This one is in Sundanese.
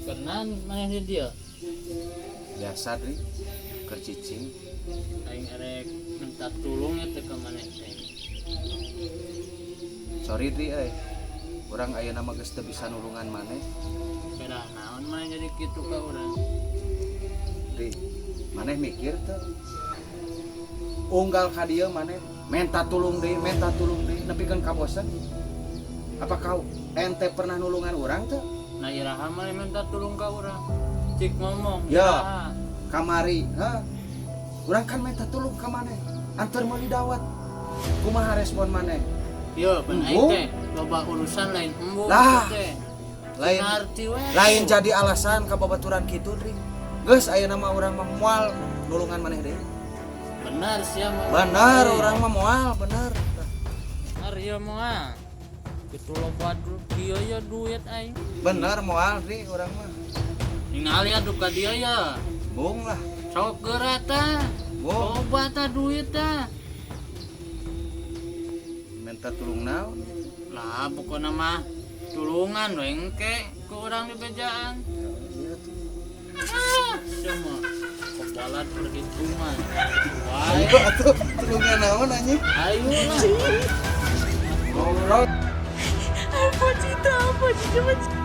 Kenan maneh di dieu? Biasa, Dri, keur cicing. Aing erek minta tulung ya teh ka maneh teh. Sorry, Dri euy. Urang ayeuna mah geus teu bisa nulungan maneh. Beda naon maneh jadi kitu ka urang? Dri, maneh mikir teu? Unggal ka dieu maneh minta tulung deui, minta tulung deui, nepikeun ka bosen. Apa kau ente pernah nulungan urang teu? Nah, iraha maneh minta tulung ka urang? Cik ngomong. Ya. Iraha? Kamari, ha? Urang kan minta tulung ka maneh. Anteur meuli dawet. Kumaha respon maneh? Yo, pan aing Embung. Teh loba urusan, lain embung Lah. teh. Lain Ngarti we. Lain jadi alasan ka babaturan kitu, Dri. Geus, ayeuna mah urang mah moal nulungan maneh deui. Benar sia mah. Bener, urang mah moal, bener. Bener ieu moal. Kitu loba kieu ya duit aing. Bener moal, Dri, urang mah. Ningali atuh ka dieu ya. Bung lah. Sok geura tah. Bung. Loba tah duit tah. Minta tulung naon? Lah, pokokna mah tulungan we engke ku urang di bejaan. Iya tuh. Ah, sia mah kebalat perhitungan. Wah, Ayo atuh, tulungan naon, anjing? Ayo lah. Ngobrol. Apa cita, apa cita?